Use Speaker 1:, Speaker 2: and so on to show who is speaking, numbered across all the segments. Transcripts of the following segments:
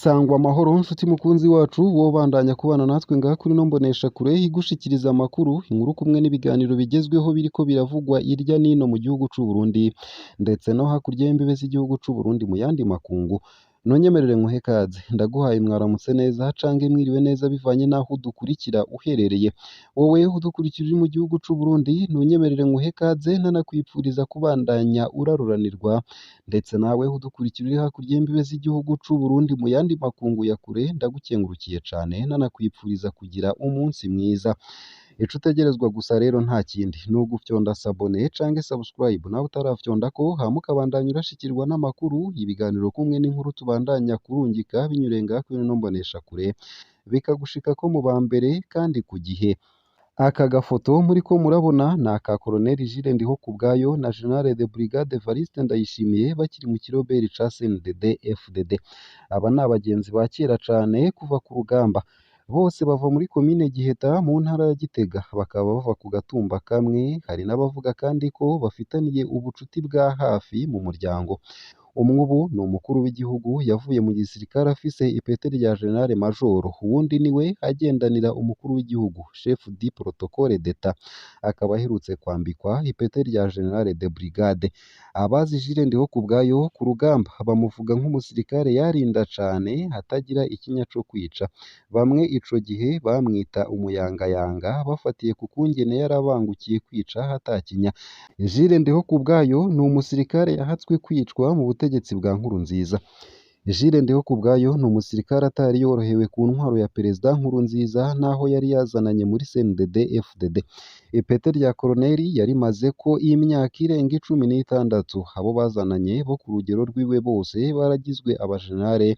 Speaker 1: Sangwa amahoro nshuti mukunzi wacu wobandanya kubana natwe ngaha kuri ino mboneshakure igushikiriza amakuru, inkuru kumwe n'ibiganiro bigezweho biriko biravugwa irya nino mu gihugu c'u Burundi ndetse no hakurya y'imbibe z'igihugu c'u Burundi mu yandi makungu. Nonyemerere nkuhe kaze, ndaguhaye mwaramutse neza canke mwiriwe neza bivanye n'aho udukurikira uherereye. Wowe udukurikira uri mu gihugu c'u Burundi, nonyemerere nkuhe kaze nanakwipfuriza kubandanya uraruranirwa, ndetse nawe udukurikira uri hakurya y'imbibe z'igihugu c'u Burundi mu yandi makungu ya kure, ndagukengurukiye cane nanakwipfuriza kugira umunsi mwiza. Ico utegerezwa gusa rero nta kindi ni ugufyonda sabone canke subscribe nawe utarafyondako, hama ukabandanya urashikirwa n'amakuru, ibiganiro kumwe n'inkuru tubandanya kurungika binyuriye ngaha kuri ino mboneshakure, bikagushikako mu ba mbere kandi ku gihe. Aka gafoto muriko murabona ni aka Colonel Jules Ndihokubwayo na General de Brigade Evariste Ndayishimiye bakiri mu kiroberi ca CNDD FDD. Aba ni abagenzi ba kera cane kuva ku rugamba. Bose bava muri komine Giheta mu ntara ya Gitega, bakaba bava ku gatumba kamwe. Hari n'abavuga kandi ko bafitaniye ubucuti bwa hafi mu muryango. Umwe ubu ni umukuru w'igihugu yavuye mu gisirikare afise ipete rya General Major, uwundi niwe agendanira umukuru w'igihugu Chef du Protocole d'Etat, akaba aherutse kwambikwa ipete rya General de Brigade. Abazi Jules Ndihokubwayo ku rugamba bamuvuga nk'umusirikare yarinda cane atagira ikinya co kwica. Bamwe ico gihe bamwita umuyangayanga bafatiye ku kungene yarabangukiye kwica atakinya. Jules Ndihokubwayo ni umusirikare yahatswe kwicwa mu butegetsi bwa Nkurunziza. Jules Ndihokubwayo ni umusirikare atari yorohewe ku ntwaro ya Perezida Nkurunziza n'aho yari yazananye muri CNDD FDD. Ipete rya Koloneli yarimazeko imyaka irenga 16. Abo bazananye bo ku rugero rwiwe bose baragizwe abajenerale,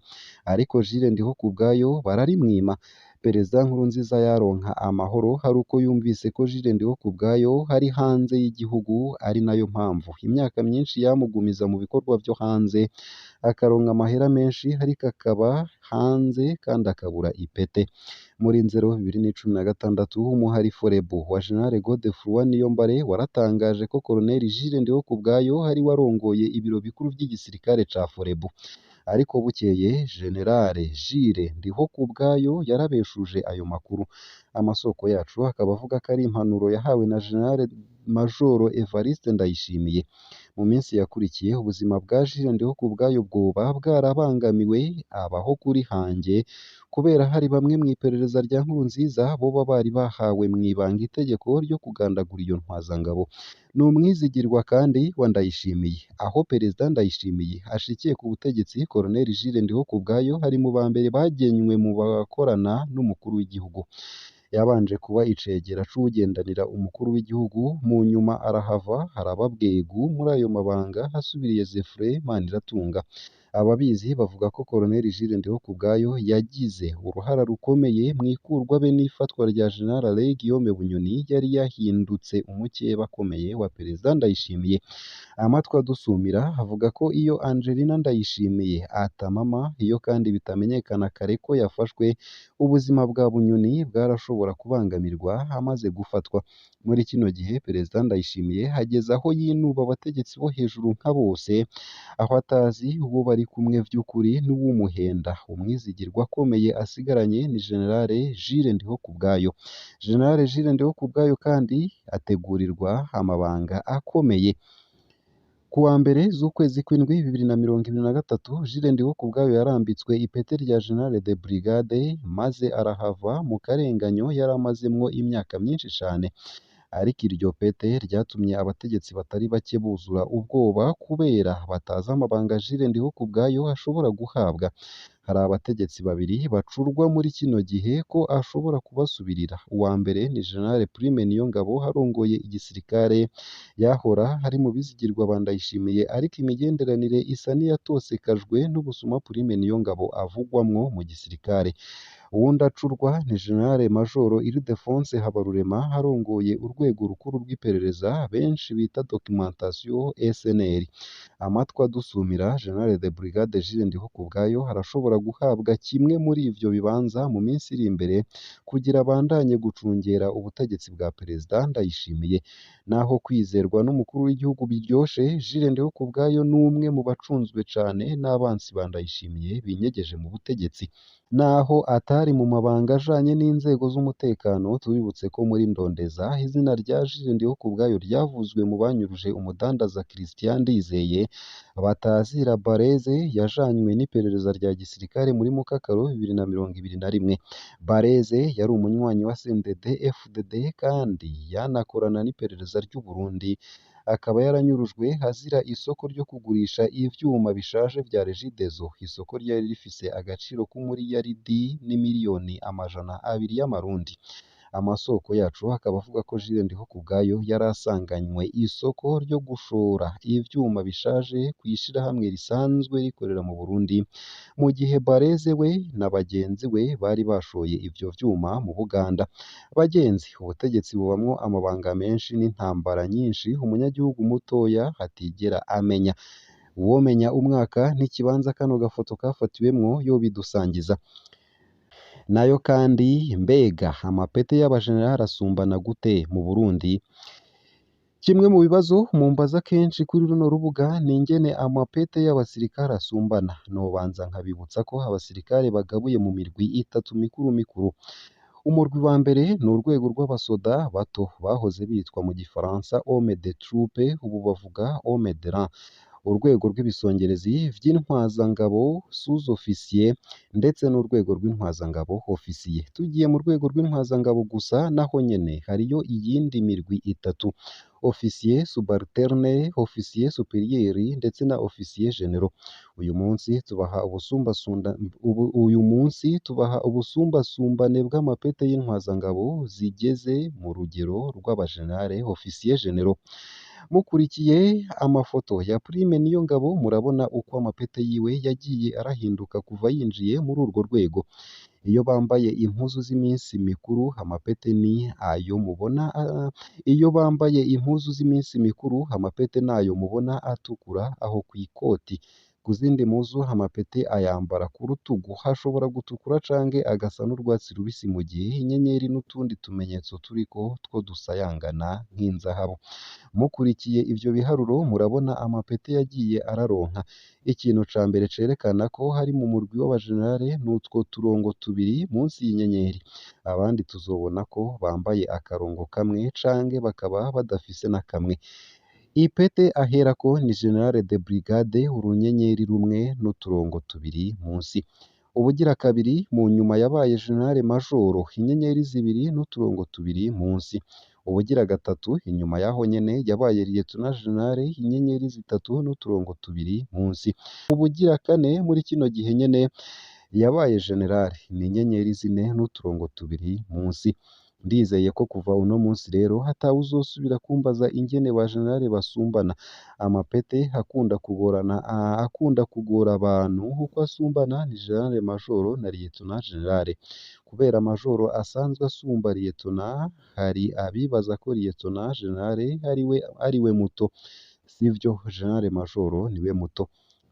Speaker 1: ariko Jules Ndihokubwayo bararimwima. Perezida Nkurunziza yaronka amahoro hari uko yumvise ko Jules Ndihokubwayo ari hanze y'igihugu, ari nayo mpamvu imyaka myinshi yamugumiza mu bikorwa vyo hanze, akaronka amahera menshi ariko akaba hanze kandi akabura ipete. Muri Nzero 2016 umuhari Forebu wa General Godefroid Niyombare waratangaje ko Colonel Jules Ndihokubwayo ari we arongoye ibiro bikuru vy'igisirikare ca Forebu. Ariko bukeye General Jules Ndihokubwayo yarabeshuje ayo makuru. Amasoko yacu akaba avuga ko ari impanuro yahawe na General Major Evariste Ndayishimiye. Mu minsi yakurikiye ubuzima bwa Jules Ndihokubwayo bwoba bwarabangamiwe, abaho kuri hanjye kubera hari bamwe mw'iperereza rya Nkurunziza boba bari bahawe mw'ibanga itegeko ryo kugandagura iyo ntwazangabo. Ni umwizigirwa kandi wa Ndayishimiye. Aho Perezida Ndayishimiye ashikiye ku butegetsi, Colonel Jules Ndihokubwayo ari mu ba mbere bagenywe mu bakorana n'umukuru w'igihugu. Yabanje kuba icegera c'uwugendanira umukuru w'igihugu, mu nyuma arahava haraba bwegu muri ayo mabanga hasubiriye Zephyrin Maniratunga. Ababizi bavuga ko Colonel Jules Ndihokubwayo yagize uruhara rukomeye mw'ikurwa be n'ifatwa rya General Alain Guillaume Bunyoni yari yahindutse umukeba akomeye wa Perezida Ndayishimiye. Amatwi adusumira avuga ko iyo Angelina Ndayishimiye atamama, iyo kandi bitamenyekana kare ko yafashwe, ubuzima bwa Bunyoni bwarashobora kubangamirwa amaze gufatwa. Muri kino gihe Perezida Ndayishimiye ageze aho yinuba abategetsi bo hejuru nka bose, aho atazi uwo bari kumwe vy'ukuri n'uwumuhenda. Umwizigirwa akomeye asigaranye ni General Jules Ndihokubwayo. General Jules Ndihokubwayo kandi ategurirwa amabanga akomeye. Ku wa mbere z'ukwezi kw'indwi 2023, Jules Ndihokubwayo yarambitswe ipete rya General de Brigade maze arahava mu karenganyo yari amazemwo imyaka myinshi cane. Ariko iryo pete ryatumye abategetsi batari bake buzura ubwoba kubera batazi amabanga Jules Ndihokubwayo ashobora guhabwa. Hari abategetsi babiri bacurwa muri kino gihe ko ashobora kubasubirira. Uwa mbere ni General Prime Niyongabo arongoye igisirikare, yahora ari mu bizigirwa ba Ndayishimiye, ariko imigenderanire isa n'iyatosekajwe n'ubusuma Prime Niyongabo avugwamwo mu gisirikare. Uwundi acurwa ni General Major Ildefonse Habarurema arongoye urwego rukuru rw'iperereza benshi bita documentation SNL. Amatwi adusumira, General de Brigade Jules Ndihokubwayo arashobora guhabwa kimwe muri ivyo bibanza mu minsi iri imbere kugira abandanye gucungera ubutegetsi bwa Perezida Ndayishimiye. Naho kwizerwa n'umukuru w'igihugu biryoshe, Jules Ndihokubwayo n'umwe mu bacunzwe cane n'abansi ba Ndayishimiye binyegeje mu butegetsi. Naho atari mu mabanga ajanye n'inzego z'umutekano, tubibutse ko muri Ndondeza izina rya Jules Ndihokubwayo ryavuzwe mu banyuruje umudandaza Christian Ndizeye batazira Bareze yajanywe n'iperereza rya gisirikare muri Mukakaro 2021. Bareze yari umunywanyi wa CNDD FDD kandi yanakorana n'iperereza ry'u Burundi, akaba yaranyurujwe azira isoko ryo kugurisha ivyuma bishaje vya Regideso, isoko ryari rifise agaciro k'umuriyaridi n'imiliyoni 200 y'amarundi. Amasoko yacu akaba avuga ko Jules Ndihokubwayo yari asanganywe isoko ryo gushora ivyuma bishaje kw'ishirahamwe risanzwe rikorera mu Burundi, mu gihe Bareze we na bagenzi we bari bashoye ivyo vyuma mu Buganda. Bagenzi, ubutegetsi bubamwo amabanga menshi n'intambara nyinshi umunyagihugu mutoya atigera amenya. Uwomenya umwaka n'ikibanza kano gafoto kafatiwemwo yobidusangiza. Nayo kandi mbega amapete y'abajenerali asumbana gute mu Burundi? Kimwe mu bibazo mumbaza kenshi kuri runo rubuga ni ingene amapete y'abasirikare asumbana. Nobanza nkabibutsa ko abasirikare bagabuye mu mirwi itatu mikuru mikuru. Umurwi wa mbere ni urwego rw'abasoda bato bahoze bitwa mu gifaransa homme de troupe, ubu bavuga homme de rang. Urwego rw'ibisongerezi vy'intwazangabo sous officier ndetse n'urwego rw'intwazangabo officier. Tugiye mu rwego rw'intwazangabo gusa naho nyene hariyo iyindi mirwi itatu: officier subalterne, officier superieur ndetse na officier general. Uyu munsi tubaha ubusumbasunda ubu, uyu munsi tubaha ubusumbasumbane bw'amapete y'intwazangabo zigeze mu rugero rw'abajenerale officier general. Mukurikiye amafoto ya Prime Niyongabo murabona uko amapete yiwe yagiye arahinduka kuva yinjiye muri urwo rwego. Iyo bambaye impuzu z'iminsi mikuru amapete ni ayo mubona iyo bambaye impuzu z'iminsi mikuru amapete nayo mubona atukura aho kw'ikoti. Ku zindi mpuzu amapete ayambara ku rutugu hashobora gutukura canke agasa n'urwatsi rubisi mu gihe inyenyeri n'utundi tumenyetso turiko two dusayangana nk'inzahabu. Mukurikiye ivyo biharuro murabona amapete yagiye araronka. Ikintu ca mbere cerekana ko hari mu murwi w'abajenerale n'utwo turongo tubiri munsi y'inyenyeri. Abandi tuzobona ko bambaye akarongo kamwe canke bakaba badafise na kamwe. Ipete aherako ni General de Brigade urunyenyeri rumwe n'uturongo tubiri munsi. Ubugira kabiri mu nyuma yabaye General Major inyenyeri zibiri n'uturongo tubiri munsi. Ubugira gatatu inyuma yaho nyene yabaye Lieutenant General inyenyeri zitatu n'uturongo tubiri munsi. Ubugira kane muri kino gihe nyene yabaye General ni inyenyeri zine n'uturongo tubiri munsi. Ndizeye ko kuva uno munsi rero atawuzosubira kumbaza ingene ba general basumbana. Amapete akunda kugorana akunda kugora abantu uko asumbana ni General Major na Lieutenant General. Kubera Major asanzwe asumba Lieutenant, hari abibaza ko Lieutenant General ariwe muto. Sivyo, General Major niwe muto.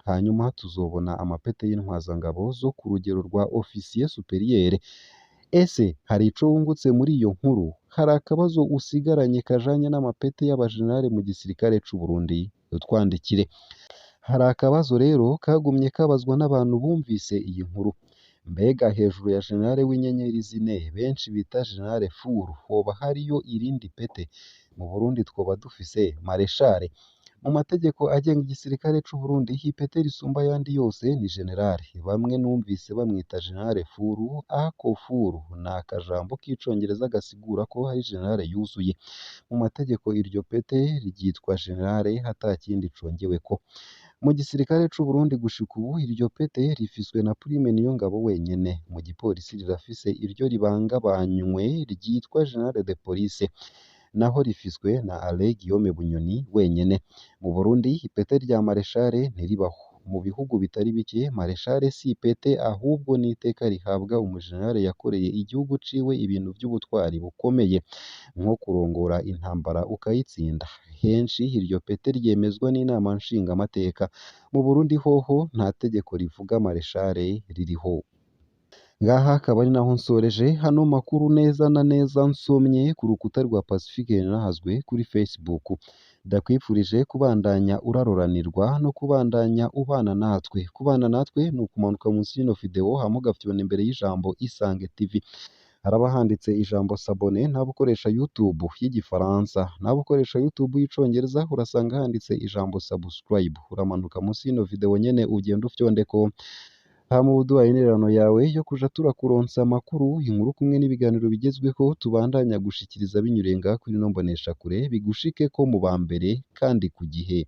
Speaker 1: Hanyuma tuzobona amapete y'intwazangabo zo ku rugero rwa officier superieur. Ese hari ico wungutse muri iyo nkuru? Hari akabazo usigaranye kajanye n'amapete y'abajenerali mu gisirikare c'u Burundi? Twandikire. Hari akabazo rero kagumye kabazwa n'abantu bumvise iyi nkuru. Mbega hejuru ya general w'inyenyeri zine benshi bita General Furu hoba hariyo irindi pete? Mu Burundi twoba dufise Mareshale? Mu mategeko agenga igisirikare c'u Burundi ipete risumba ayandi yose ni general. Bamwe numvise bamwita General Furu, ako Furu ni akajambo k'icongereza gasigura ko ari general yuzuye. Mu mategeko iryo pete ryitwa general atakindi congeweko. Mu gisirikare c'u Burundi gushika ubu iryo pete rifiswe na Prime Niyongabo wenyene. Mu gipolisi rirafise iryo ribangabanywe ryitwa General de Police, naho rifiswe na Alain Guillaume Bunyoni wenyene. Mu Burundi ipete rya Mareshale ntiribaho. Mu bihugu bitari bike Marshal si ipete ahubwo ni iteka rihabwa umujenerali yakoreye igihugu ciwe ibintu vy'ubutwari bukomeye, nko kurongora intambara ukayitsinda. Henshi iryo pete ryemezwa n'inama nshingamateka. Mu Burundi hoho nta tegeko rivuga Marshal ririho. Ngaha akaba ari naho nsoreje hano makuru neza na neza nsomye ku rukuta rwa Pacifique Nahazwe kuri Facebook. Ndakwifurije kubandanya uraroranirwa no kubandanya ubana natwe. Kubana natwe ni ukumanuka munsi y'ino video hama ugafyona imbere y'ijambo Isange TV. Haraba handitse ijambo s'abonner nawe ukoresha YouTube y'igifaransa, nawe ukoresha YouTube y'icongereza urasanga handitse ijambo subscribe. Uramanuka munsi y'ino video nyene ugenda ufyondeko, hama uduhaye intererano yawe yo kuja turakuronsa amakuru, inkuru kumwe n'ibiganiro bigezweho tubandanya gushikiriza binyuriye ngaha kuri ino mboneshakure, bigushikeko mu ba mbere kandi ku gihe.